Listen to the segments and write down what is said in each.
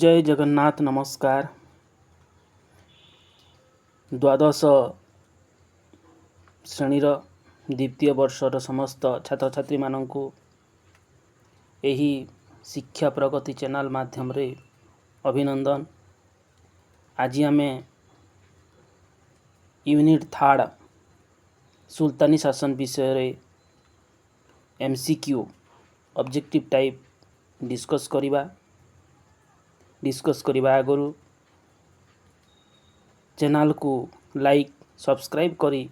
ଜୟ ଜଗନ୍ନାଥ, ନମସ୍କାର। ଦ୍ୱାଦଶ ଶ୍ରେଣୀର ଦ୍ୱିତୀୟ ବର୍ଷର ସମସ୍ତ ଛାତ୍ରଛାତ୍ରୀମାନଙ୍କୁ ଏହି ଶିକ୍ଷା ପ୍ରଗତି ଚ୍ୟାନେଲ୍ ମାଧ୍ୟମରେ ଅଭିନନ୍ଦନ। ଆଜି ଆମେ ୟୁନିଟ୍ ଥାର୍ଡ଼ ସୁଲତାନୀ ଶାସନ ବିଷୟରେ MCQ objective type discus କରିବା। ଡିସ୍କସ୍ କରିବା ଆଗରୁ ଚ୍ୟାନେଲ୍କୁ ଲାଇକ୍, ସବସ୍କ୍ରାଇବ୍ କରି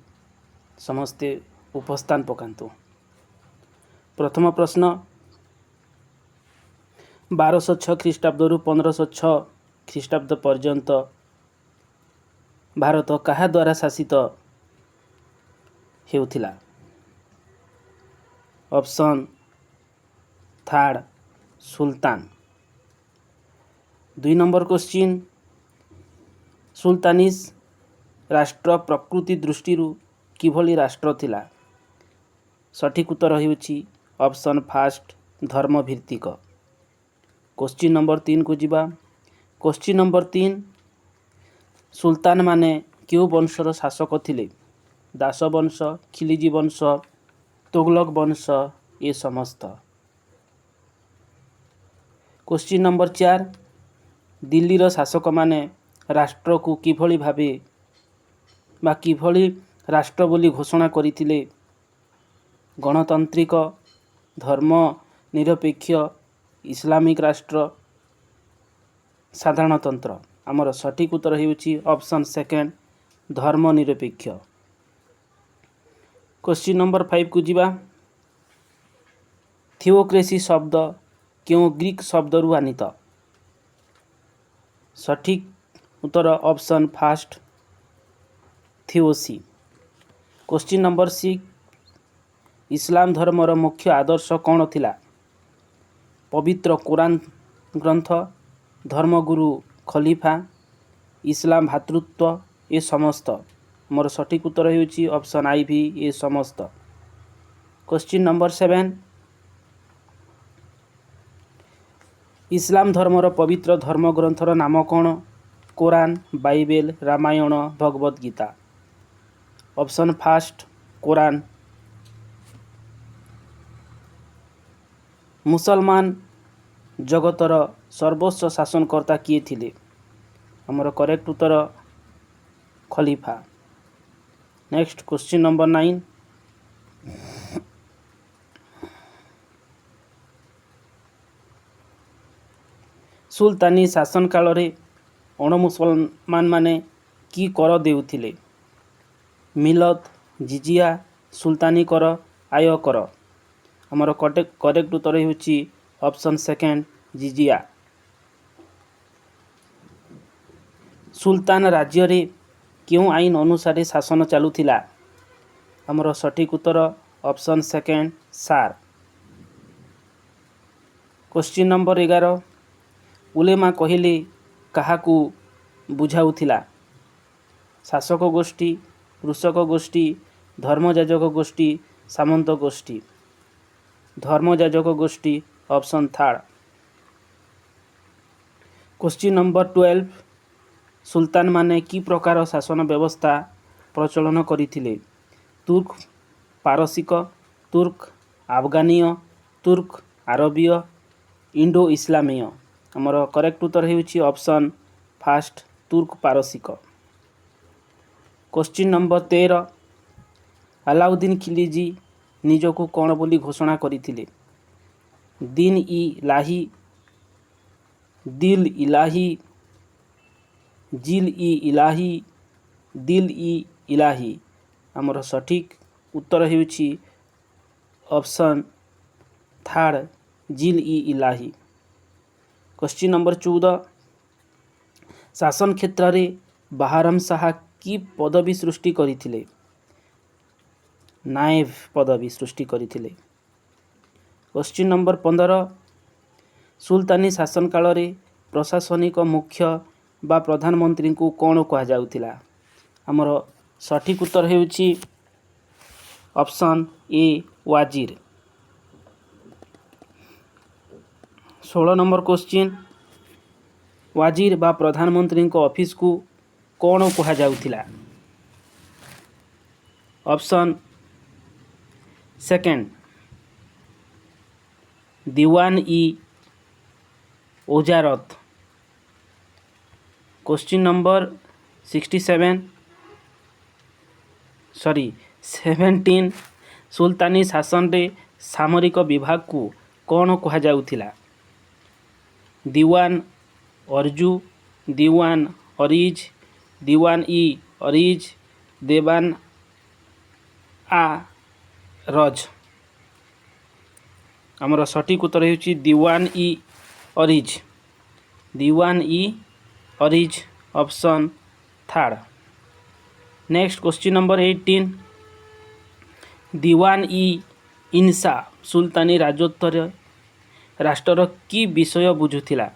ସମସ୍ତେ ଉପସ୍ଥାନ ପକାନ୍ତୁ। ପ୍ରଥମ ପ୍ରଶ୍ନ, 1206 ଖ୍ରୀଷ୍ଟାବ୍ଦରୁ 1506 ଖ୍ରୀଷ୍ଟାବ୍ଦ ପର୍ଯ୍ୟନ୍ତ ଭାରତ କାହା ଦ୍ୱାରା ଶାସିତ ହେଉଥିଲା? ଅପସନ୍ ଥାର୍ଡ଼, ସୁଲତାନ। 2 ନମ୍ବର କୋଶ୍ଚିନ୍, ସୁଲତାନିସ୍ ରାଷ୍ଟ୍ର ପ୍ରକୃତି ଦୃଷ୍ଟିରୁ କିଭଳି ରାଷ୍ଟ୍ର ଥିଲା? ସଠିକ୍ ଉତ୍ତର ହେଉଛି ଅପସନ୍ ଫାଷ୍ଟ, ଧର୍ମଭିତ୍ତିକ। କୋଶ୍ଚିନ୍ ନମ୍ବର 3କୁ ଯିବା। କୋଶ୍ଚିନ୍ ନମ୍ବର 3, ସୁଲତାନମାନେ କେଉଁ ବଂଶର ଶାସକ ଥିଲେ? ଦାସ ବଂଶ, ଖିଲିଜି ବଂଶ, ତୁଗଲକ ବଂଶ, ଏ ସମସ୍ତ। କୋଶ୍ଚିନ୍ ନମ୍ବର 4, ଦିଲ୍ଲୀର ଶାସକମାନେ ରାଷ୍ଟ୍ରକୁ କିଭଳି ଭାବେ ବା କିଭଳି ରାଷ୍ଟ୍ର ବୋଲି ଘୋଷଣା କରିଥିଲେ? ଗଣତାନ୍ତ୍ରିକ, ଧର୍ମ ନିରପେକ୍ଷ, ଇସଲାମିକ ରାଷ୍ଟ୍ର, ସାଧାରଣତନ୍ତ୍ର। ଆମର ସଠିକ୍ ଉତ୍ତର ହେଉଛି ଅପସନ୍ ସେକେଣ୍ଡ, ଧର୍ମ ନିରପେକ୍ଷ। କୋଶ୍ଚିନ୍ ନମ୍ବର 5କୁ ଯିବା। ଥିଓକ୍ରେସି ଶବ୍ଦ କେଉଁ ଗ୍ରୀକ୍ ଶବ୍ଦରୁ ଆନିତ? ସଠିକ୍ ଉତ୍ତର ଅପସନ୍ ଫାଷ୍ଟ, ଥିଓସି। କୋଶ୍ଚିନ୍ ନମ୍ବର 6, ଇସଲାମ ଧର୍ମର ମୁଖ୍ୟ ଆଦର୍ଶ କ'ଣ ଥିଲା? ପବିତ୍ର କୋରାନ ଗ୍ରନ୍ଥ, ଧର୍ମଗୁରୁ ଖଲିଫା, ଇସଲାମ ଭ୍ରାତୃତ୍ୱ, ଏ ସମସ୍ତ। ମୋର ସଠିକ୍ ଉତ୍ତର ହେଉଛି ଅପସନ୍ I V, ଏ ସମସ୍ତ। କୋଶ୍ଚିନ୍ ନମ୍ବର 7, ଇସଲାମ ଧର୍ମର ପବିତ୍ର ଧର୍ମଗ୍ରନ୍ଥର ନାମ କ'ଣ? କୋରାନ, ବାଇବେଲ, ରାମାୟଣ, ଭଗବତ ଗୀତା। Option first, Koran. ମୁସଲମାନ ଜଗତର ସର୍ବୋଚ୍ଚ ଶାସନକର୍ତ୍ତା କିଏ ଥିଲେ? ଆମର କରେକ୍ଟ ଉତ୍ତର ଖଲିଫା। Next question number 9, ସୁଲତାନୀ ଶାସନ କାଳରେ ଅଣମୁସଲମାନମାନେ କି କର ଦେଉଥିଲେ? ମିଲତ, ଜିଜିଆ, ସୁଲତାନୀ କର, ଆୟ କର। ଆମର କରେକ୍ଟ ଉତ୍ତର ହେଉଛି ଅପସନ୍ ସେକେଣ୍ଡ, ଜିଜିଆ। ସୁଲତାନ ରାଜ୍ୟରେ କେଉଁ ଆଇନ ଅନୁସାରେ ଶାସନ ଚାଲୁଥିଲା? ଆମର ସଠିକ୍ ଉତ୍ତର option second, sir. Question number 11, ଉଲେମା କହିଲେ କାହାକୁ ବୁଝାଉଥିଲା? ଶାସକ ଗୋଷ୍ଠୀ, କୃଷକ ଗୋଷ୍ଠୀ, ଧର୍ମଯାଜକ ଗୋଷ୍ଠୀ, ସାମନ୍ତ ଗୋଷ୍ଠୀ। ଧର୍ମଯାଜକ ଗୋଷ୍ଠୀ, option third. Question number 12, ସୁଲତାନମାନେ କି ପ୍ରକାର ଶାସନ ବ୍ୟବସ୍ଥା ପ୍ରଚଳନ କରିଥିଲେ? ତୁର୍କ ପାରସିକ, ତୁର୍କ ଆଫଗାନୀୟ, ତୁର୍କ ଆରବୀୟ, ଇଣ୍ଡୋ ଇସଲାମୀୟ। ଆମର କରେକ୍ଟ ଉତ୍ତର ହେଉଛି ଅପସନ୍ ଫାଷ୍ଟ, ତୁର୍କ ପାରସିକ। କୋଶ୍ଚିନ୍ ନମ୍ବର 13, ଆଲାଉଦ୍ଦିନ ଖିଲିଜି ନିଜକୁ କ'ଣ ବୋଲି ଘୋଷଣା କରିଥିଲେ? ଦିନ ଇ ଲାହି, ଦିଲ ଇଲାହି, ଜିଲ ଇ ଇଲାହି, ଦିଲ ଇ ଇଲାହି। ଆମର ସଠିକ୍ ଉତ୍ତର ହେଉଛି ଅପସନ୍ ଥାର୍ଡ଼, ଜିଲ ଇ ଇଲାହି। କୋଶ୍ଚିନ୍ ନମ୍ବର 14, ଶାସନ କ୍ଷେତ୍ରରେ ବାହାରମ ଶାହା କି ପଦବୀ ସୃଷ୍ଟି କରିଥିଲେ? ନାଏବ ପଦବୀ ସୃଷ୍ଟି କରିଥିଲେ। କୋଶ୍ଚିନ୍ ନମ୍ବର 15, ସୁଲତାନୀ ଶାସନ କାଳରେ ପ୍ରଶାସନିକ ମୁଖ୍ୟ ବା ପ୍ରଧାନମନ୍ତ୍ରୀଙ୍କୁ କ'ଣ କୁହାଯାଉଥିଲା? ଆମର ସଠିକ୍ ଉତ୍ତର ହେଉଛି option A, Wazir. 16 number question, Wazir ବା ପ୍ରଧାନମନ୍ତ୍ରୀଙ୍କ ଅଫିସକୁ କ'ଣ କୁହାଯାଉଥିଲା? ଅପସନ୍ ସେକେଣ୍ଡ, ଦିୱାନ ଇ ଓଜାରତ। Question number 67, sorry, 17। ସୁଲତାନୀ ଶାସନରେ ସାମରିକ ବିଭାଗକୁ କ'ଣ କୁହାଯାଉଥିଲା? ଦିୱାନ ଅର୍ଜୁ, ଦିୱାନ ଅରିଜ, ଦିୱାନ ଇ ଅରିଜ, ଦେବାନ ଆ ରଜ। ଆମର ସଠିକ୍ ଉତ୍ତର ହେଉଛି ଦିୱାନ ଇ ଅରିଜ, ଦିୱାନ ଇ Ariz, option third. Next question number 18। Dewan ଇ ଇନସା ସୁଲତାନୀ ରାଜତ୍ୱରେ ରାଷ୍ଟ୍ରର କି ବିଷୟ ବୁଝୁଥିଲା?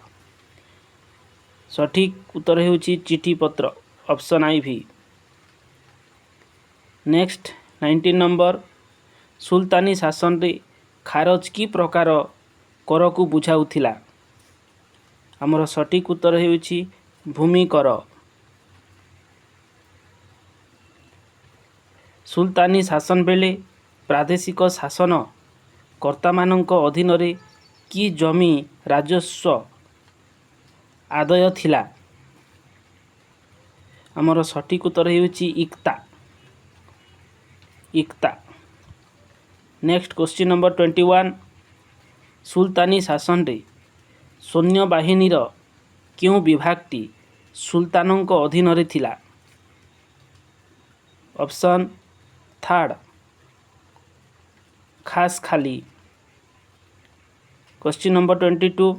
ସଠିକ୍ ଉତ୍ତର ହେଉଛି ଚିଠିପତ୍ର, option IV। Next 19 number. ସୁଲତାନୀ ଶାସନରେ ଖାରଜ କି ପ୍ରକାର କରକୁ ବୁଝାଉଥିଲା? ଆମର ସଠିକ୍ ଉତ୍ତର ହେଉଛି ଭୂମି କର। ସୁଲତାନୀ ଶାସନ ବେଳେ ପ୍ରାଦେଶିକ ଶାସନ କର୍ତ୍ତାମାନଙ୍କ ଅଧୀନରେ କି ଜମି ରାଜସ୍ୱ ଆଦାୟ ଥିଲା? ଆମର ସଠିକ୍ ଉତ୍ତର ହେଉଛି ଇକ୍ତା, ଇକ୍ତା। Next question number 21। ସୁଲତାନୀ ଶାସନରେ ସୈନ୍ୟବାହିନୀର କେଉଁ ବିଭାଗଟି ସୁଲତାନଙ୍କ ଅଧୀନରେ ଥିଲା? ଅପସନ୍ ଥାର୍ଡ଼, ଖାସ୍ ଖାଲି। Question number 22।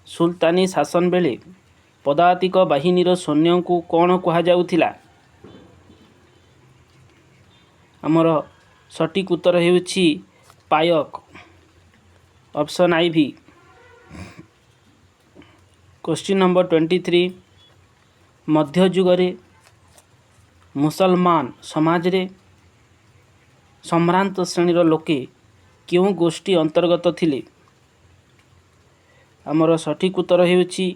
ସୁଲତାନୀ ଶାସନ ବେଳେ ପଦାତିକ ବାହିନୀର ସୈନ୍ୟଙ୍କୁ କ'ଣ କୁହାଯାଉଥିଲା? ଆମର ସଠିକ୍ ଉତ୍ତର ହେଉଛି ପାୟକ, option IV। Question number 23। ମଧ୍ୟଯୁଗରେ ମୁସଲମାନ ସମାଜରେ ସମ୍ଭ୍ରାନ୍ତ ଶ୍ରେଣୀର ଲୋକେ କେଉଁ ଗୋଷ୍ଠୀ ଅନ୍ତର୍ଗତ ଥିଲେ? ଆମର ସଠିକ୍ ଉତ୍ତର ହେଉଛି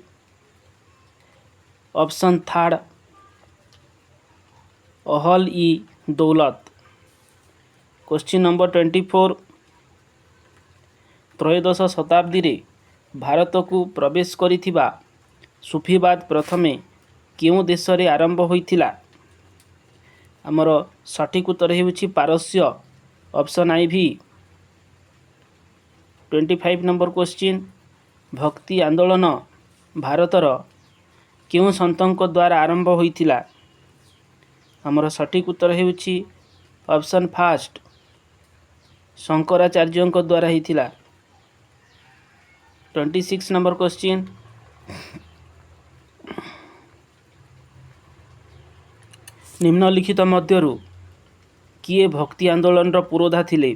ଅପସନ୍ ଥାର୍ଡ଼, ଅହଲ ଇ ଦୌଲତ। Question number 24। ତ୍ରୟୋଦଶ ଶତାବ୍ଦୀରେ ଭାରତକୁ ପ୍ରବେଶ କରିଥିବା ସୁଫିବାଦ ପ୍ରଥମେ କେଉଁ ଦେଶରେ ଆରମ୍ଭ ହୋଇଥିଲା? ଆମର ସଠିକ୍ ଉତ୍ତର ହେଉଛି ପାରସ୍ୟ, option IV। 25 number question. ଭକ୍ତି ଆନ୍ଦୋଳନ ଭାରତର କେଉଁ ସନ୍ଥଙ୍କ ଦ୍ୱାରା ଆରମ୍ଭ ହୋଇଥିଲା? ଆମର ସଠିକ୍ ଉତ୍ତର ହେଉଛି ଅପସନ୍ ଫାଷ୍ଟ, ଶଙ୍କରାଚାର୍ଯ୍ୟଙ୍କ ଦ୍ୱାରା ହେଇଥିଲା। 26 number question. ନିମ୍ନଲିଖିତ ମଧ୍ୟରୁ କିଏ ଭକ୍ତି ଆନ୍ଦୋଳନର ପୁରୋଧା ଥିଲେ?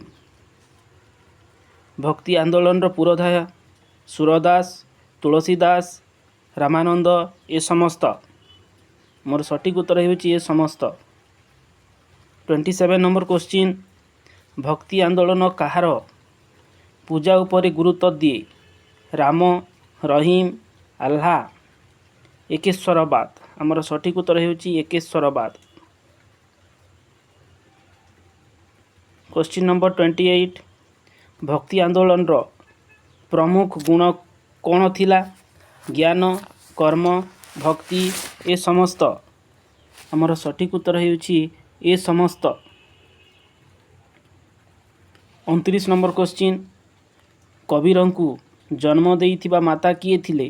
ଭକ୍ତି ଆନ୍ଦୋଳନର ପୁରୋଧା ସୁରଦାସ, ତୁଳସୀ ଦାସ, ରାମାନନ୍ଦ, ଏ ସମସ୍ତ। ମୋର ସଠିକ୍ ଉତ୍ତର ହେଉଛି ଏ ସମସ୍ତ। 27 number question. ଭକ୍ତି ଆନ୍ଦୋଳନ କାହାର ପୂଜା ଉପରେ ଗୁରୁତ୍ୱ ଦିଏ? ରାମ, ରହିମ, ଆଲ୍ହା, ଏକେଶ୍ୱରବାଦ। ଆମର ସଠିକ୍ ଉତ୍ତର ହେଉଛି ଏକେଶ୍ୱରବାଦ। Question number 28। ଭକ୍ତି ଆନ୍ଦୋଳନର ପ୍ରମୁଖ ଗୁଣ କ'ଣ ଥିଲା? ଜ୍ଞାନ, କର୍ମ, ଭକ୍ତି, ଏ ସମସ୍ତ। ଆମର ସଠିକ୍ ଉତ୍ତର ହେଉଛି ଏ ସମସ୍ତ। 29 ନମ୍ବର କ୍ୱେଶ୍ଚିନ୍। କବୀରଙ୍କୁ ଜନ୍ମ ଦେଇଥିବା ମାତା କିଏ ଥିଲେ?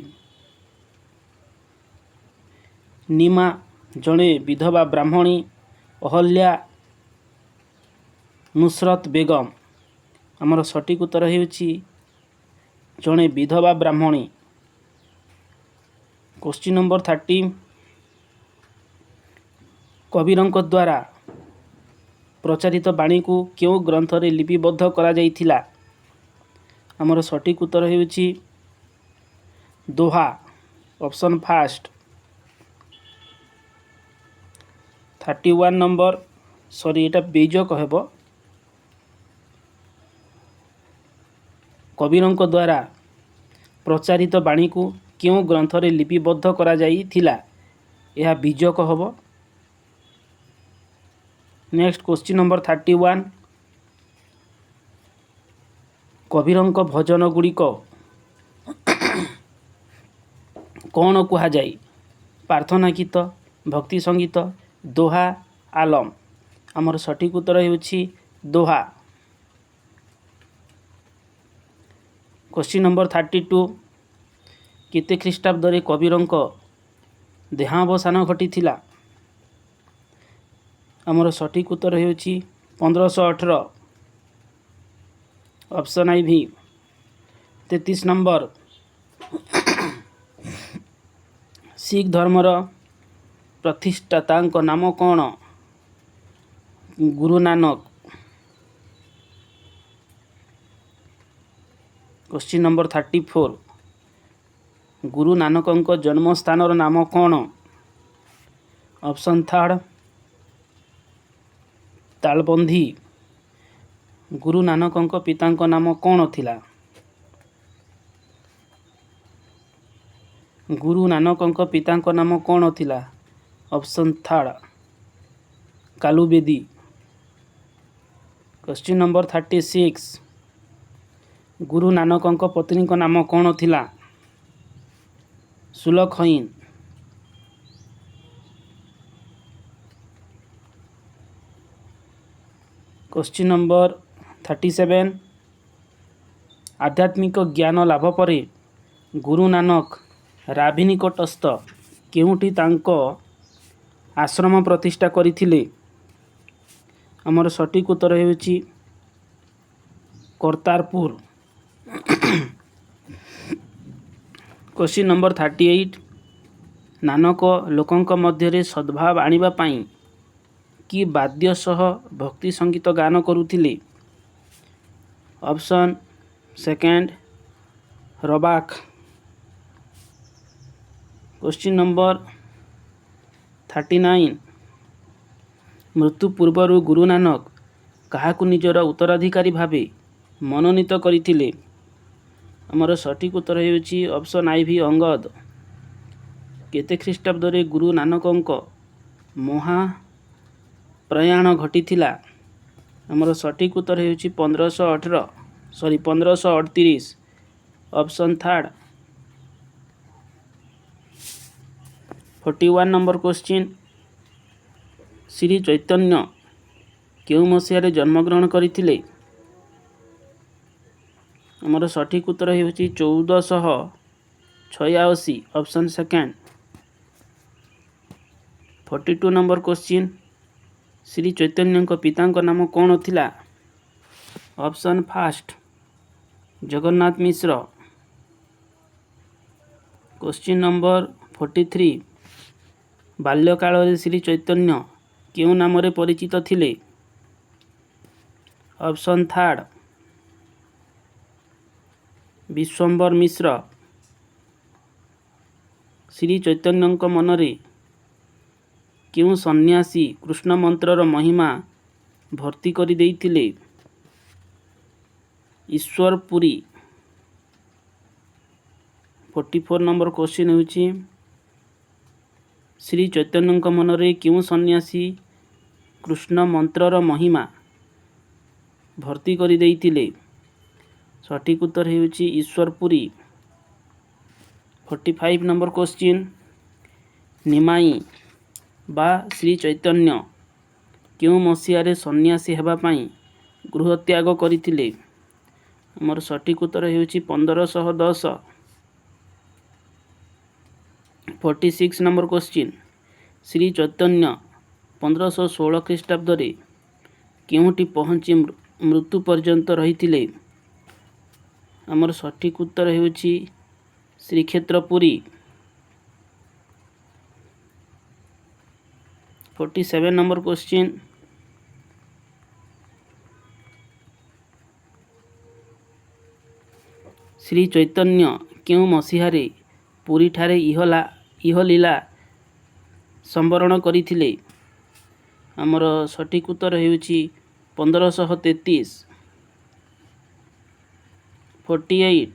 ନିମା, ଜଣେ ବିଧବା ବ୍ରାହ୍ମଣୀ, ଅହଲ୍ୟା, ନୁସରତ ବେଗମ। ଆମର ସଠିକ୍ ଉତ୍ତର ହେଉଛି ଜଣେ ବିଧବା ବ୍ରାହ୍ମଣୀ। Question number 30। କବୀରଙ୍କ ଦ୍ୱାରା ପ୍ରଚାରିତ ବାଣୀକୁ କେଉଁ ଗ୍ରନ୍ଥରେ ଲିପିବଦ୍ଧ କରାଯାଇଥିଲା? ଆମର ସଠିକ୍ ଉତ୍ତର ହେଉଛି Doha, option first। 31 number, sorry, ଏଇଟା ବେଜକ ହେବ। କବୀରଙ୍କ ଦ୍ୱାରା ପ୍ରଚାରିତ ବାଣୀକୁ କେଉଁ ଗ୍ରନ୍ଥରେ ଲିପିବଦ୍ଧ କରାଯାଇଥିଲା? ଏହା ବୀଜକ ହେବ। Next question number 31, କବୀରଙ୍କ ଭଜନ ଗୁଡ଼ିକ କ'ଣ କୁହାଯାଏ? ପ୍ରାର୍ଥନା ଗୀତ, ଭକ୍ତି ସଙ୍ଗୀତ, ଦୋହା, ଆଲମ। ଆମର ସଠିକ୍ ଉତ୍ତର ହେଉଛି ଦୋହା। କ୍ୱେଶ୍ଚିନ୍ ନମ୍ବର 32, କେତେ ଖ୍ରୀଷ୍ଟାବ୍ଦରେ କବୀରଙ୍କ ଦେହାବସାନ ଘଟିଥିଲା? ଆମର ସଠିକ୍ ଉତ୍ତର ହେଉଛି 1518, option I V. 33 number, Sikh ଧର୍ମର ପ୍ରତିଷ୍ଠାତାଙ୍କ ନାମ କ'ଣ? ଗୁରୁ ନାନକ। କ୍ୱେଶ୍ଚିନ୍ ନମ୍ବର 34, ଗୁରୁ ନାନକଙ୍କ ଜନ୍ମସ୍ଥାନର ନାମ କ'ଣ? Option third, ତାଳବନ୍ଧି। ଗୁରୁ ନାନକଙ୍କ ପିତାଙ୍କ ନାମ କ'ଣ ଥିଲା? ଗୁରୁ ନାନକଙ୍କ ପିତାଙ୍କ ନାମ କ'ଣ ଥିଲା? Option third, Kalubedi. Question number 36, ଗୁରୁ ନାନକଙ୍କ ପତ୍ନୀଙ୍କ ନାମ କ'ଣ ଥିଲା? ସୁଲଖଇନ୍। କ୍ୱେଶ୍ଚିନ୍ ନମ୍ବର 37, ଆଧ୍ୟାତ୍ମିକ ଜ୍ଞାନ ଲାଭ ପରେ ଗୁରୁ ନାନକ ରାଭି ନିକଟସ୍ଥ କେଉଁଠି ତାଙ୍କ ଆଶ୍ରମ ପ୍ରତିଷ୍ଠା କରିଥିଲେ? ଆମର ସଠିକ୍ ଉତ୍ତର ହେଉଛି କର୍ତ୍ତାରପୁର। କ୍ୱେଶ୍ଚିନ୍ ନମ୍ବର 38, ନାନକ ଲୋକଙ୍କ ମଧ୍ୟରେ ସଦ୍ଭାବ ଆଣିବା ପାଇଁ କି ବାଦ୍ୟ ସହ ଭକ୍ତି ସଙ୍ଗୀତ ଗାନ କରୁଥିଲେ? ଅପସନ୍ ସେକେଣ୍ଡ, ରବାକ। କ୍ୱେଶ୍ଚିନ୍ ନମ୍ବର 39, ମୃତ୍ୟୁ ପୂର୍ବରୁ ଗୁରୁ ନାନକ କାହାକୁ ନିଜର ଉତ୍ତରାଧିକାରୀ ଭାବେ ମନୋନୀତ କରିଥିଲେ? ଆମର ସଠିକ୍ ଉତ୍ତର ହେଉଛି ଅପସନ୍ I V, Angad. କେତେ ଖ୍ରୀଷ୍ଟାବ୍ଦରେ ଗୁରୁ ନାନକଙ୍କ ମହାପ୍ରୟାଣ ଘଟିଥିଲା? ଆମର ସଠିକ୍ ଉତ୍ତର ହେଉଛି 1518, ସରି, 1538, option third. 41 number question, Shri Chaitanya କେଉଁ ମସିହାରେ ଜନ୍ମଗ୍ରହଣ କରିଥିଲେ? ଆମର ସଠିକ୍ ଉତ୍ତର ହେଉଛି 1486, option second. 42 number question, Shri ଚୈତନ୍ୟଙ୍କ ପିତାଙ୍କ ନାମ କ'ଣ ଥିଲା? Option first, Jagannath Mishra. Question number 43, ବାଲ୍ୟକାଳରେ Shri Chaitanya କେଉଁ ନାମରେ ପରିଚିତ ଥିଲେ? Option third, Bishwambhar Mishra. ଶ୍ରୀ ଚୈତନ୍ୟଙ୍କ ମନରେ କେଉଁ ସନ୍ନ୍ୟାସୀ କୃଷ୍ଣ ମନ୍ତ୍ରର ମହିମା ଭର୍ତ୍ତି କରିଦେଇଥିଲେ? ଈଶ୍ୱର ପୁରୀ। 44 ନମ୍ବର କ୍ୱେଶ୍ଚିନ୍ ହେଉଛି, ଶ୍ରୀ ଚୈତନ୍ୟଙ୍କ ମନରେ କେଉଁ ସନ୍ନ୍ୟାସୀ କୃଷ୍ଣ ମନ୍ତ୍ରର ମହିମା ଭର୍ତ୍ତି କରିଦେଇଥିଲେ? ସଠିକ୍ ଉତ୍ତର ହେଉଛି ଈଶ୍ୱର ପୁରୀ। 45 ନମ୍ବର କ୍ୱେଶ୍ଚିନ୍, ନିମାଇ ବା ଶ୍ରୀ ଚୈତନ୍ୟ କେଉଁ ମସିହାରେ ସନ୍ନ୍ୟାସୀ ହେବା ପାଇଁ ଗୃହତ୍ୟାଗ କରିଥିଲେ? ଆମର ସଠିକ୍ ଉତ୍ତର ହେଉଛି 1510। 46 ନମ୍ବର କ୍ୱେଶ୍ଚିନ୍, ଶ୍ରୀ ଚୈତନ୍ୟ 1516 ଖ୍ରୀଷ୍ଟାବ୍ଦରେ କେଉଁଠି ପହଞ୍ଚି ମୃତ୍ୟୁ ପର୍ଯ୍ୟନ୍ତ ରହିଥିଲେ? ଆମର ସଠିକ୍ ଉତ୍ତର ହେଉଛି ଶ୍ରୀକ୍ଷେତ୍ର ପୁରୀ। 47 ନମ୍ବର କ୍ୱେଶ୍ଚିନ୍, ଶ୍ରୀ ଚୈତନ୍ୟ କେଉଁ ମସିହାରେ ପୁରୀଠାରେ ଇହଲୀଳା ସମ୍ବରଣ କରିଥିଲେ? ଆମର ସଠିକ୍ ଉତ୍ତର ହେଉଛି 1533। 48,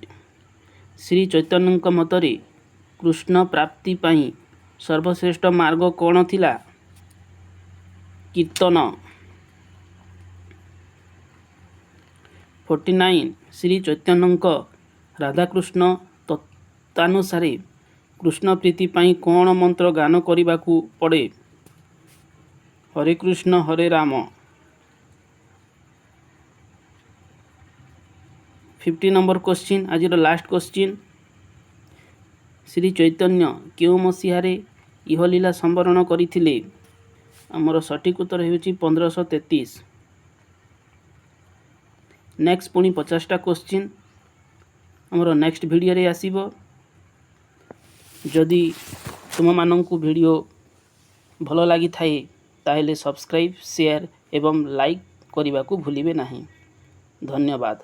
ଶ୍ରୀ ଚୈତନ୍ୟଙ୍କ ମତରେ କୃଷ୍ଣ ପ୍ରାପ୍ତି ପାଇଁ ସର୍ବଶ୍ରେଷ୍ଠ ମାର୍ଗ କ'ଣ ଥିଲା? କୀର୍ତ୍ତନ। 49, ଶ୍ରୀ ଚୈତନ୍ୟଙ୍କ ରାଧାକୃଷ୍ଣ ତତ୍ତ୍ୱାନୁସାରେ କୃଷ୍ଣ ପ୍ରୀତି ପାଇଁ କ'ଣ ମନ୍ତ୍ର ଗାନ କରିବାକୁ ପଡ଼େ? ହରେ କୃଷ୍ଣ ହରେ ରାମ। 50 ନମ୍ବର କୋଶ୍ଚିନ୍, ଆଜିର ଲାଷ୍ଟ କୋଶ୍ଚିନ୍। ଶ୍ରୀ ଚୈତନ୍ୟ କେଉଁ ମସିହାରେ ଇହଲୀଳା ସମ୍ବରଣ କରିଥିଲେ? ଆମର ସଠିକ୍ ଉତ୍ତର ହେଉଛି 1533। ନେକ୍ସଟ ପୁଣି 50ଟା କୋଶ୍ଚିନ୍ ଆମର ନେକ୍ସଟ ଭିଡ଼ିଓରେ ଆସିବ। ଯଦି ତୁମମାନଙ୍କୁ ଭିଡ଼ିଓ ଭଲ ଲାଗିଥାଏ, ତାହେଲେ ସବସ୍କ୍ରାଇବ୍, ସେୟାର ଏବଂ ଲାଇକ୍ କରିବାକୁ ଭୁଲିବେ ନାହିଁ। ଧନ୍ୟବାଦ।